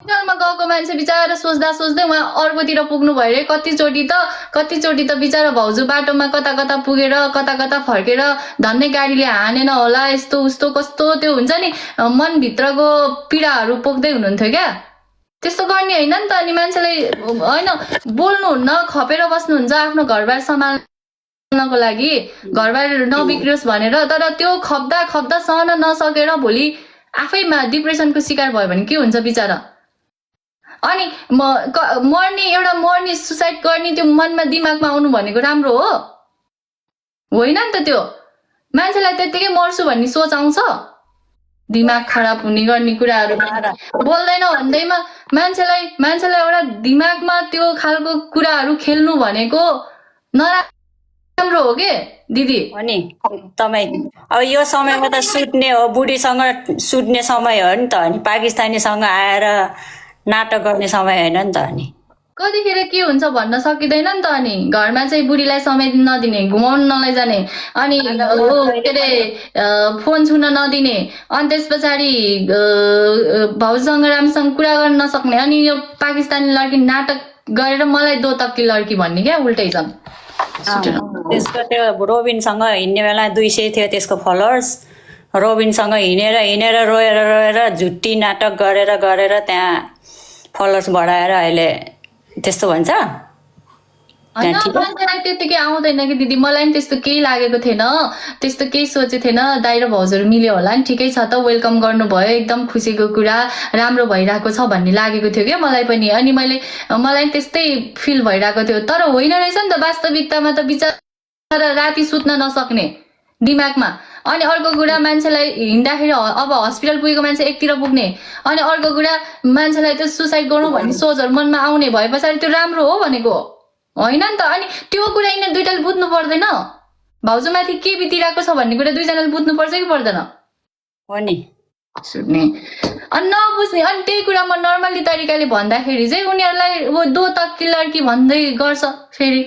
हस्पिटलमा गएको मान्छे बिचरा सोच्दा सोच्दै उहाँ अर्कोतिर पुग्नु भयो रे। कतिचोटि त बिचरा भाउजू बाटोमा कता कता पुगेर कता कता फर्केर धन्नै गाडीले हानेन होला, यस्तो उस्तो कस्तो त्यो हुन्छ नि मनभित्रको पीडाहरू पोख्दै हुनुहुन्थ्यो क्या। त्यस्तो गर्ने होइन नि त। अनि मान्छेलाई होइन बोल्नुहुन्न, खपेर बस्नुहुन्छ आफ्नो घरबार सम्हाल्नको लागि, घरबार नबिग्रियोस् भनेर। तर त्यो खप्दा खप्दा सहन नसकेर भोलि आफैमा डिप्रेसनको शिकार भयो भने के हुन्छ बिचरा। अनि मर्ने सुसाइड गर्ने त्यो मनमा दिमागमा आउनु भनेको राम्रो हो होइन नि त। त्यो मान्छेलाई त्यतिकै मर्छु भन्ने सोच आउँछ, दिमाग खराब हुने गर्ने कुराहरू बोल्दैन भन्दैमा मान्छेलाई एउटा दिमागमा त्यो खालको कुराहरू खेल्नु भनेको नराम्रो हो के दिदी। हो नि तपाईँ अब यो समयमा त सुत्ने हो, बुढीसँग सुत्ने समय हो नि त। अनि पाकिस्तानीसँग आएर नाटक गर्ने समय होइन नि त। अनि कतिखेर के हुन्छ भन्न सकिँदैन नि त। अनि घरमा चाहिँ बुढीलाई समय नदिने, घुमाउन नलैजाने, अनि के अरे फोन छुन नदिने, अनि त्यस पछाडि भाउजूसँग राम्रोसँग कुरा गर्न नसक्ने, अनि यो पाकिस्तानी लड्की नाटक गरेर मलाई दो तक्की लड्की भन्ने क्या उल्टै छन्। त्यसको त्यो रोबिनसँग हिँड्ने बेला 200 थियो त्यसको फलोवर्स। रोबिनसँग हिँडेर रोएर झुट्टी नाटक गरेर त्यहाँ फलोवर्स बढाएर अहिले त्यस्तो भन्छ। होइन मान्छेलाई त्यतिकै आउँदैन कि दिदी। मलाई पनि त्यस्तो केही लागेको थिएन, त्यस्तो केही सोचेको थिएन। दाइ र भाउजूहरू मिल्यो होला नि, ठिकै छ त, वेलकम गर्नुभयो, एकदम खुसीको कुरा, राम्रो भइरहेको छ भन्ने लागेको थियो क्या मलाई पनि। अनि मलाई त्यस्तै फिल भइरहेको थियो। तर होइन रहेछ नि त वास्तविकतामा त। बिचरा राति सुत्न नसक्ने दिमागमा। अनि अर्को कुरा मान्छेलाई हिँड्दाखेरि अब हस्पिटल पुगेको मान्छे एकतिर पुग्ने, अनि अर्को कुरा मान्छेलाई त्यो सुसाइड गरौँ भन्ने सोचहरू मनमा आउने भए पछाडि त्यो राम्रो हो भनेको होइन नि त। अनि त्यो कुरा यिनीहरू दुइटाले बुझ्नु पर्दैन। भाउजूमाथि के बितिरहेको छ भन्ने कुरा दुईजनाले बुझ्नु पर्छ कि पर्दैन? हो नि सुत्ने अनि नबुझ्ने। अनि त्यही कुरा म नर्मली तरिकाले भन्दाखेरि चाहिँ उनीहरूलाई वो दो तक्की लड्की भन्दै गर्छ। फेरि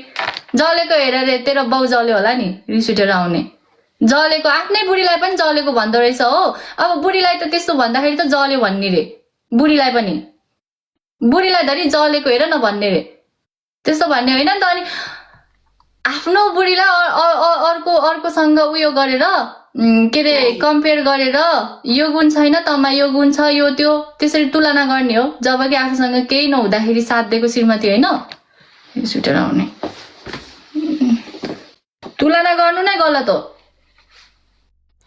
जलेको हेरेर तेरो बाउ जल्यो होला नि, रिस उठेर आउने। जलेको आफ्नै बुढीलाई पनि जलेको भन्दो रहेछ हो। अब बुढीलाई त त्यस्तो भन्दाखेरि त जल्यो भन्ने रे, बुढीलाई पनि, बुढीलाई धरि जलेको हेर न भन्ने रे, त्यस्तो भन्ने होइन नि त। अनि आफ्नो बुढीलाई अर्कोसँग उयो गरेर के अरे कम्पेयर गरेर यो गुण छैन तँमा, यो गुण छ, यो त्यो, त्यसरी तुलना गर्ने हो। जबकि आफूसँग केही नहुँदाखेरि साथ दिएको श्रीमती होइन सुटेर आउने। तुलना गर्नु नै गलत हो।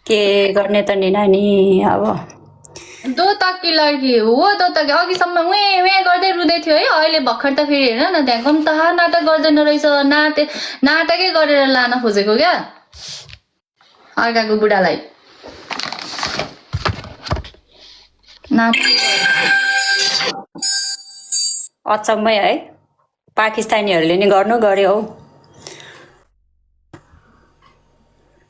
के गर्ने त नि नानी। अब दो तक्की लड्की हो दो तक्की। अघिसम्म वे गर्दै रुँदै थियो है, अहिले भर्खर त फेरि हेर न त्यहाँ कम्ता नाटक गर्दैन रहेछ। नाटकै गरेर लान खोजेको क्या अर्काको बुढालाई। अचम्मै है, पाकिस्तानीहरूले नि गर्यो हौ।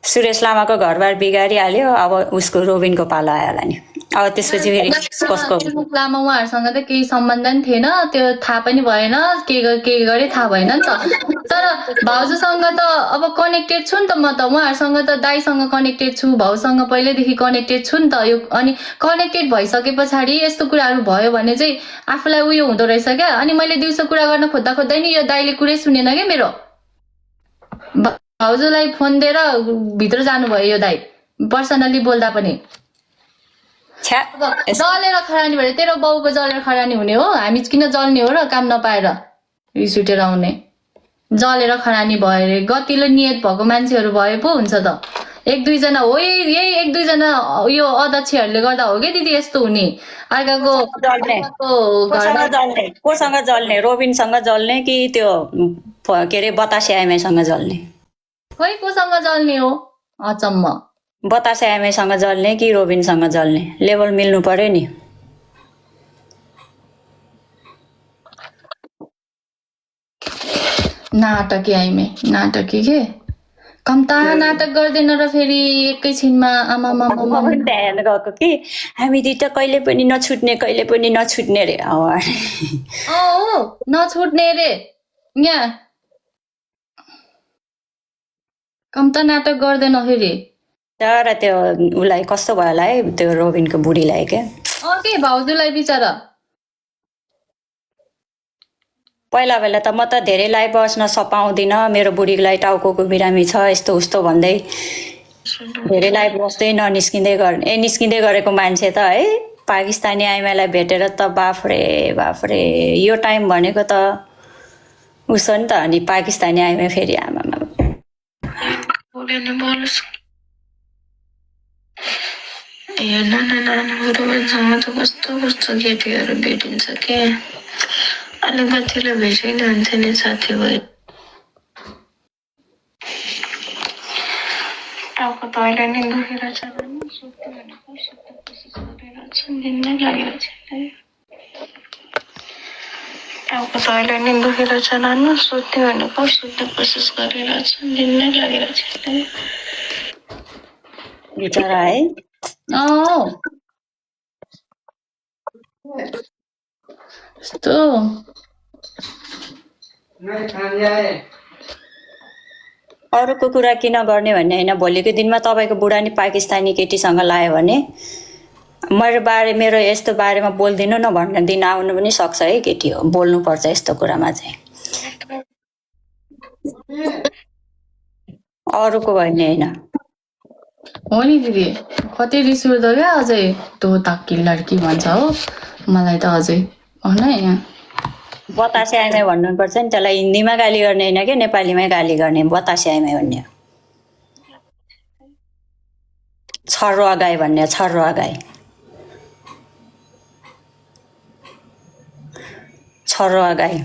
सुरेश लामाको घरबार बिगारिहाल्यो, अब उसको रोबिनको पालो आयो होला नि। अब त्यसपछि फेरि कसको लामा उहाँहरूसँग त केही सम्बन्ध नि थिएन, त्यो थाहा पनि भएन, के गरे थाहा भएन नि त। तर भाउजूसँग त अब कनेक्टेड छु नि त म त। उहाँहरूसँग त दाइसँग कनेक्टेड छु, भाउसँग पहिल्यैदेखि कनेक्टेड छु नि त। यो अनि कनेक्टेड भइसके पछाडि यस्तो कुराहरू भयो भने चाहिँ आफूलाई उयो हुँदो रहेछ क्या। अनि मैले दिउँसो कुरा गर्न खोज्दै नि यो दाइले कुरै सुनेन क्या मेरो। भाउजूलाई फोन दिएर भित्र जानुभयो यो दाइ, पर्सनली बोल्दा पनि। जलेर खरानी भएर तेरो बाउको जलेर खरानी हुने हो, हामी किन जल्ने हो र काम नपाएर रिस उठेर आउने। जलेर खरानी भयो अरे, गतिलो नियत भएको मान्छेहरू भए पो हुन्छ त। एक दुईजना हो, यही एक दुईजना यो अध्यक्षहरूले गर्दा हो क्या दिदी यस्तो हुने। अर्काको कोसँग जल्ने, रोबिनसँग जल्ने कि त्यो के अरे बतासे आइमाईसँग जल्ने? खोइ कोसँग जल्ने हो अचम्म। बतासे आइमाईसँग जल्ने कि रोबिनसँग जल्ने? लेभल मिल्नु पर्यो नि। नाटकी आइमे नाटकी के कम्ता नाटक गर्दैन र फेरि एकैछिनमा आमामा ध्यान गएको कि हामी दुइटा कहिले पनि नछुट्ने रे। हो नछुट्ने रे। यहाँ कम्ता नाटक गर्दैन फेरि। तर त्यो उसलाई कस्तो भयो होला है, त्यो रोबिनको बुढीलाई क्या। के भाउजूलाई बिचरा पहिला बेला त म त धेरै लाइभ बस्न पाउँदिनँ, मेरो बुढीलाई टाउको बिरामी छ यस्तो उस्तो भन्दै धेरै लाइभ बस्दै निस्किँदै गरेको मान्छे त है पाकिस्तानी आइमाईलाई भेटेर त बाफ्रे बाफ्रे यो टाइम भनेको त उसो नि त अनि पाकिस्तानी आइमाई फेरि आमामा हेर्न न नानी बुढोसँग त कस्तो कस्तो केटीहरू भेटिन्छ के अलिकतिले भेटिने हुन्थ्यो नि साथीभाइ टाउको त अहिले नि दुखिरहेछ सुत्यो भने सुत्ने कोसिस गरिरहेछ निन्नै लागिरहेछ टाउको त अहिले नि दुखिरहेछ नानु सुत्यो भने सुत्ने कोसिस गरिरहेछ निन्नै लागिरहेछ बिचरा है यस्तो अरूको कुरा किन गर्ने भन्ने होइन भोलिको दिनमा तपाईँको बुढा नि पाकिस्तानी केटीसँग लायो भने मेरो यस्तो बारेमा बोल्दिनु न भन्ने दिन आउनु पनि सक्छ है केटी हो बोल्नुपर्छ यस्तो कुरामा चाहिँ अरूको भन्ने होइन हो नि दिदी कति रिस उठ्दो क्या अझै तँ ताक्की लड्की भन्छ हो मलाई त अझै भन यहाँ बतासे आइमाई भन्नुपर्छ नि त्यसलाई हिन्दीमा गाली गर्ने होइन क्या नेपालीमै गाली गर्ने बतासे आइमाई भन्ने छरुवा गाई भन्ने छरुवा गाई छरुवा गाई